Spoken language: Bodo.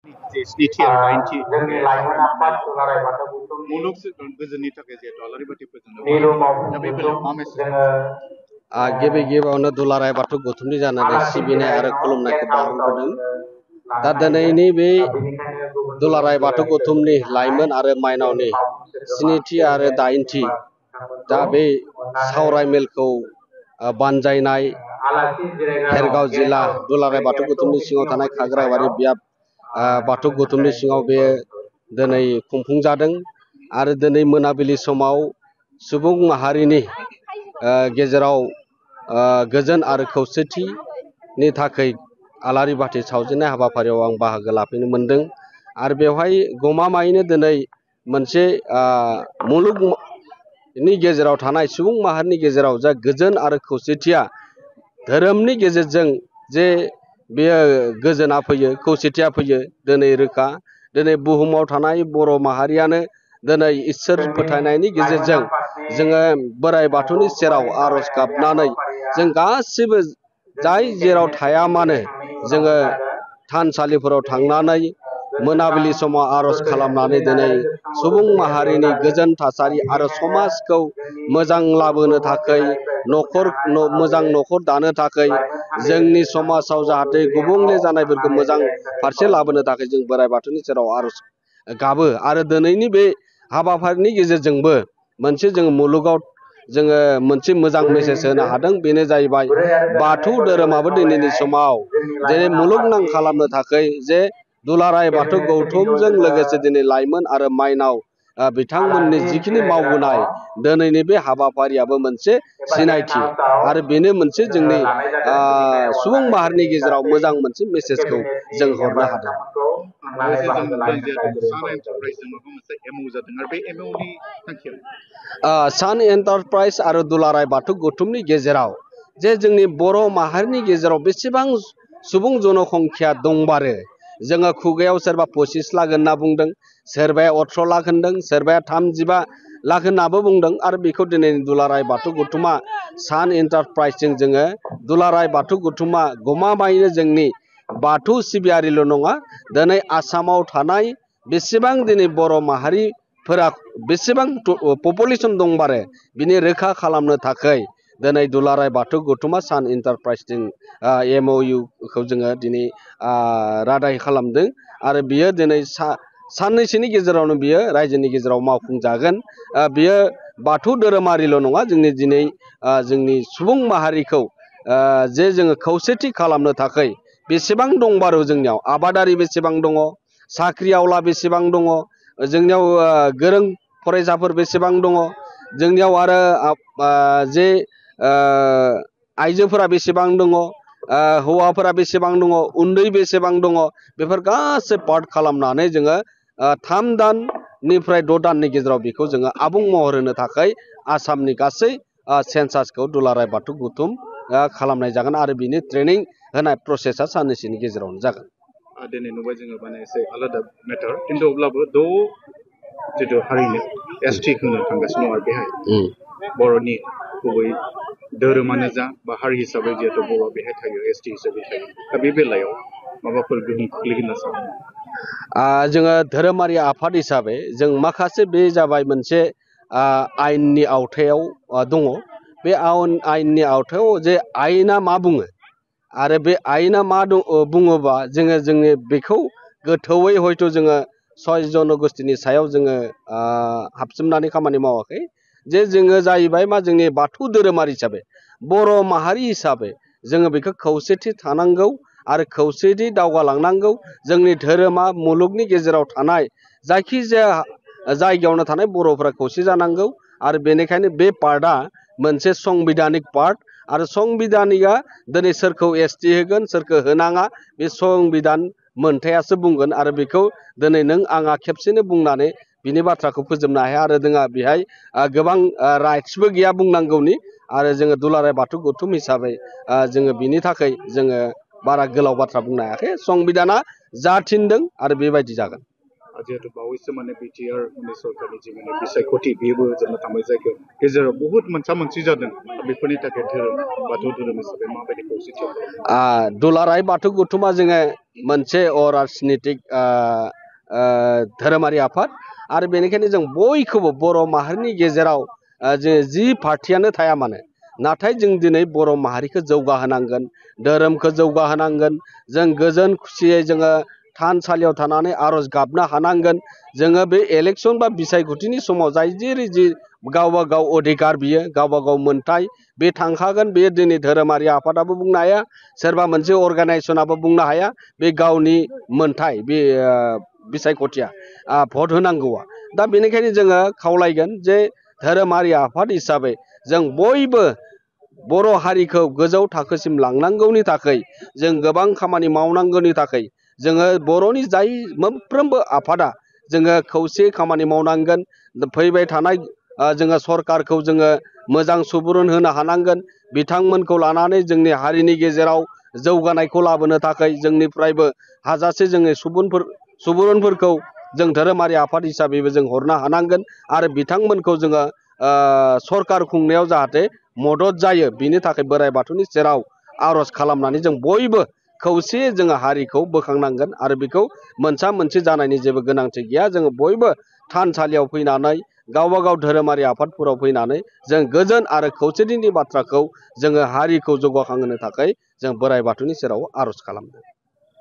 जे स्निथि आरो दाइनथि जोंनि बे लाइमोन सावरायनो आफाद लानाय दुलाराय बाथौ गौथुमनि मुलुग गोजोननि थाखाय जिहेतु आलारि बाथि फोजोंनो मिरु बाहायो दा मावफुं बे बेलायाव मा मेसेज जोङो गिबि गिबियावनो दुलाराय बाथौ गौथुमनि जानानै आलासि सिबिनाय आरो जिरायनायाव खुलुमनायखौ गेस्ट हाउसाव बावहरग्रोदों। जोङो दा लानो दिनैनि बे नागिरदों बेनिखायनो गुबुन गुबुन दुलाराय बाथौ जिल्लानिफ्राय गौथुमनि फैनो हानाय लाइमोन आरो जोंनि माइनावनि मावफुं सोद्रोमा स्निथि आरो केबिनेट दाइनथि मेम्बार दा बिथांमोनखौ बे अननानै सावरायमेलखौ बानजायनाय आलासि जिरायग्रा भेरगाव न' गेस्ट जिल्ला हाउस दुलाराय बै बाथौ एस गौथुमनि सिङाव अफिसनि थानाय हलनि खाग्राबारि सायाव बियाब बाथौ गौथुमनि सिङाव बे नोंथांमोननिफ्राय दिनै खुंफुंजादों आरो दिनै मोनाबिलि समाव सुबुं माहारिनि गेजेराव गोजोन आरो खौसेथिनि थाखाय आलारि बाथि सावजेननाय हाबाफारियाव आं बाहागो लाफैनो मोनदों आरो बेवहाय गमामायैनो दिनै मोनसे मुलुगनि गेजेराव थानाय सुबुं माहारिनि गेजेराव जा गोजोन आरो खौसेथिया धोरोमनि गेजेरजों जे बेयो गोजोना फैयो खौसेथिया फैयो दिनै रोखा दिनै बुहुमाव थानाय बर' माहारियानो दिनै इसोर जोंनि फोथायनायनि लाइमोन गेजेरजों आफादनि जोङो बोराइ बाथौनि सेराव जथुम्मानि आर'ज सावरायनाय बे गाबनानै हाबाफारिया जों गासिबो जाय जोंनि जेराव केबिनेट थाया मिटिं मानो जिरायखांनायनि जोङो उनावनो जागोन थानसालिफोराव बेनि थांनानै गोसोखां मोनाबिलि समाव आर'ज फोरबो खालामनानै दिनै दिनै आरो गोथां सुबुं बोसोरसेया बेयाव माहारिनि जागोन गोजोन थासारि आरो बेनिखायनो समाजखौ जोंनि मोजां गुबुन लाबोनो गुबुन थाखाय जिल्लानिफ्राय फैनो हानाय मोजां माखासे न'खर दानो थाखाय लाइमोन हान्जाया जोंनि समाजाव बिथांमोनखौ जाहाथे दुब्लियाव गुबुंले जानायफोरखौ थांनानै मोजां जिरायनो थाखाय फारसे लाबोनो खावलायदों। थाखाय जों बोराइ बाथौनि सेराव आर'ज गाबो आरो दिनैनि बे हाबाफारिनि गेजेरजोंबो मोनसे जोङो मुलुगाव जोङो मोनसे मोजां गुरै मेसेज होनो मिजिं हादों बेनो जाहैबाय गुरै आरो गोथारै बाथौ बोर होनो धोरोमाबो दिनैनि खावलायनाय समाव जोंनि जेरै लाइमोन मुलुगनां आफादनि खालामनो थाखाय जे दुलाराय बाथौ केबिनेट मिटिंखौ गौथुमजों जोङो लोगोसे दिनै लाइमोन आरो माइनाव बिथांमोननि आलासि जिखिनि जिरायग्रा मावबोनाय न' दिनैनि बे हाबाफारियाबो मोनसे एबा गेस्ट सिनायथि हाउसाव आरो बेनो मोनसे जोङो जोंनि लानाय जागोन बेनिखायनो सुबुं अननानै माहारिनि जोंनि गेजेराव गासै मोजां मोनसे मेसेजखौ केबिनेटनि जों हरनो मेम्बार हादों। बिथांमोनखौ थांनानै लोगोसे जों बाहागो नुदों लानो थाखाय जिहेतु गुरै सान खावलायनाय एन्टारप्राइजजों माबा मोनसे एमअ जादों आरो बे एमअनि थांखिया सान एन्टारप्राइज आरो दुलाराय बाथौ गौथुमनि गेजेराव जे जोंनि बर' माहारिनि गेजेराव बेसेबां सुबुं जनसंख्या दंबारो जोङो खुगायाव सोरबा 25 लाख होनना बुंदों सोरबाया 18 लाख होनदों सोरबाया 35 लाख होननाबो बुंदों आरो बेखौ दिनै दुलाराय बाथौ गौथुमा सान एन्टारप्राइजजों जोङो दुलाराय बाथौ गौथुमा गमामायैनो जोंनि बाथौ सिबियारिल' नङा दिनै आसामाव थानाय बेसेबां दिनै बर' माहारिफोरा बेसेबां पपुलेसन दंबारो बिनि रोखा खालामनो थाखाय दिनै दुलाराय बाथौ गौथुमा सान एन्टारप्राइजजों एमअइउखौ जोङो दिनै रादाय खालामदों आरो बियो दिनै साननैसोनि गेजेरावनो बियो रायजोनि गेजेराव मावफुंजागोन बियो बाथौ धोरोमारिल' नङा जोंनि दिनै जोंनि सुबुं माहारिखौ जे जोङो खौसेथि खालामनो थाखाय बेसेबां दंबारो जोंनियाव आबादारि बेसेबां दङ साख्रि आवला बेसेबां दङ जोंनियाव गोरों फरायसाफोर बेसेबां दङ जोंनियाव आरो जे आइजोफोरा बेसेबां दङ हौवाफोरा बेसेबां दङ उन्दै बेसेबां दङ बेफोर गासै पार्ट खालामनानै जोङो 3 दाननिफ्राय 6 दाननि गेजेराव बेखौ जोङो आबुं महर होनो थाखाय आसामनि गासै सेन्सासखौ दुलाराय बाथौ गौथुम खालामनाय जागोन आरो बिनि ट्रेनिं होनाय प्रसेसा साननैसोनि गेजेरावनो जागोन। दिनै नुबाय जोङो माने एसे आलादा मेटार खिन्थु अब्लाबो जिथु हारिनो एसटि होनो थांगासिनो दं आरो बेहाय बर'नि गुबै धोरोमानो जा बा हारि हिसाबै जिहेतु बर' बेहाय थायो एसटि हिसाबै थायो दा बे बेलायाव माबाफोर गोहोम खोख्लैगोन होनना सानो जोङो धोरोमारि आफाद हिसाबै जों माखासे बे जाबाय मोनसे आयेननि आवथायाव दङ बे आयेननि आवथायाव जे आयेना मा बुङो आरो बे आयेना मा बुङोबा जोङो जोंनि बेखौ गोथौयै हयथ' जोङो 6 जनगोष्ठीनि सायाव जोङो हाबसोमनानै खामानि मावाखै जे जोङो जाहैबाय मा जोंनि बाथौ धोरोमारि हिसाबै बर' माहारि हिसाबै जोङो बेखौ खौसेथि थानांगौ आरो खौसेथि दावगालांनांगौ जोंनि धोरोमा मुलुगनि गेजेराव थानाय जायखिजाया जायगायावनो थानाय बर'फोरा खौसे जानांगौ आरो बेनिखायनो बे पार्टआ मोनसे संबिधानिक पार्ट आरो संबिधानिकआ दिनै सोरखौ एसटि होगोन सोरखौ होनाङा बे संबिधान मोनथायासो बुंगोन आरो बेखौ दिनै नों आंहा खेबसेनो बुंनानै बिनि बाथ्राखौ फोजोबनो हाया आरो जोंहा बेहाय गोबां राइट्सबो गैया बुंनांगौनि आरो जोङो दुलाराय बाथौ गौथुम हिसाबै जोङो बिनि थाखाय जोङो बारा गोलाव बाथ्रा बुंनो हायाखै संबिधाना जा थिनदों आरो बेबायदि जागोन। जिहेतु बावैसो माने बिटिआर माने सरकारनि जि माने बिसायख'थि बेबो जोंना थांबाय जायगायाव गेजेराव बहुद मोनसा मोनसि जादों बेफोरनि थाखाय धोरोम बाथौ धोरोम हिसाबै माबायदि खौसेथि दुलाराय बाथौ गौथुमा जोङो मोनसे अराजनितिक धोरोमारि आफाद आरो बेनिखायनो जों बयखौबो बर' माहारिनि गेजेराव जि पार्टियानो थाया मानो नाथाय जों दिनै बर' माहारिखौ जौगाहोनांगोन धोरोमखौ जौगाहोनांगोन जों गोजोन खुसियै जोङो थानसालियाव थानानै आर'ज गाबनो हानांगोन जोङो बे इलेक्सन बा बिसायख'थिनि समाव जाय जि गावबा गाव अधिकार बियो गावबा गाव मोनथाय बे थांखागोन बे दिनै धोरोमारि आफादाबो बुंनो हाया सोरबा मोनसे अर्गानाइजेसनाबो बुंनो हाया बे गावनि मोनथाय बे बिसायख'थिया भट होनांगौआ दा बेनिखायनो जोङो खावलायगोन जे धोरोमारि आफाद हिसाबै जों बयबो बर' हारिखौ गोजौ थाखोसिम लांनांगौनि थाखाय जों गोबां खामानि मावनांगौनि थाखाय जोङो बर'नि जाय मोनफ्रोमबो आफादा जोङो खौसे खामानि मावनांगोन फैबाय थानाय जोङो सरकारखौ जोङो मोजां सुबुरुन होनो हानांगोन बिथांमोनखौ लानानै जोंनि हारिनि गेजेराव जौगानायखौ लाबोनो थाखाय जोंनिफ्रायबो हाजासे जोंनि सुबुरुनफोरखौ जों धोरोमारि आफाद हिसाबैबो जों हरनो हानांगोन आरो बिथांमोनखौ जोङो सरकार खुंनायाव जाहाथे मदद जायो बिनि थाखाय बोराइ बाथौनि सेराव आर'ज खालामनानै जों बयबो खौसेयै जोङो हारिखौ बोखांनांगोन आरो बेखौ मोनसा मोनसे जानायनि जेबो गोनांथि गैया जोङो बयबो थानसालियाव फैनानै गावबा गाव धोरोमारि आफादफोराव फैनानै जों गोजोन आरो खौसेथिनि बाथ्राखौ जोङो हारिखौ जौगाखांहोनो थाखाय जों बोराइ बाथौनि सेराव आर'ज खालामदों।